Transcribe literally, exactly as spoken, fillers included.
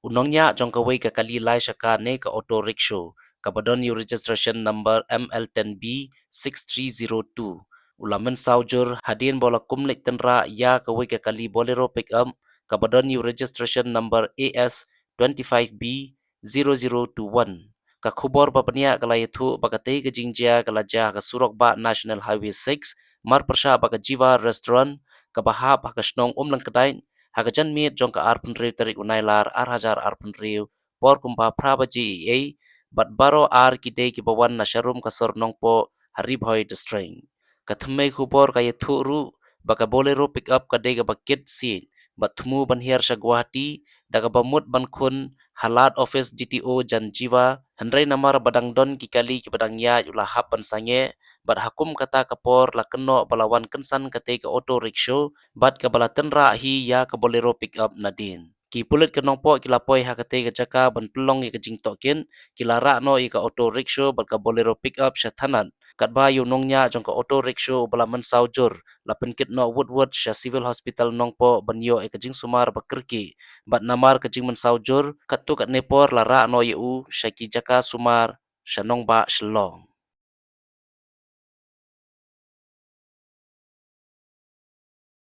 U nongñiah jong kawei ka kali lai shaka ne ka auto rickshaw, kaba don ïa u registration number M L ten B six three zero two, u la mynsaw jur hadien ba u la kum leit tynrah ïa kawei ka kali Bolero pickup, kaba don ïa u registration number A S twenty-five B zero zero two one. Ka khubor ba bniah ka la ïathuh ba katei ka jingjia ka la jia ha ka surok bah National Highway six, mar pyrshah bad ka Jiva Restaurant, kaba hap ha ka shnong Umlyngkdait, ha ka janmiet jong ka arphew hynriew tarik u Nailar ar hajar arphew hynriew, por kumba phra baje eiei, bad baroh ar ki dei kiba wan na sharum ka sor Nongpoh ha Ri Bhoi District. Ka thymmei khubor ka ïathuh ruh ba ka Bolero pickup ka dei kaba kit siej bad thmu ban hiar sha Guwahati da kaba mut ban khun ha lad office D T O Jan Jiva, hynrei namar ba dang don ki kali kiba dang ïaid u la hap ban sangeh, bad ha kum kata ka por la kynnoh ba la wan kynsan katei ka auto rickshaw bad kaba la tynrah hi ïa ka Bolero pickup nadien. Ki pulit ka Nongpoh ki la poi ha katei ka jaka ban pynlong ïa ka jingtohkit, ki la rah noh ïa ka auto rickshaw bad ka Bolero pickup sha thanat, katba ïa u nongñiah jong ka auto rickshaw uba la mynsaw jur la pynkit noh wut wut sha Civil Hospital Nongpoh ban ïoh ïa ka jingsumar ba kyrkieh, bad namar ka jingmynsaw jur, katto katne por la rah noh ïa u sha ki jaka sumar sha nongbah Shillong.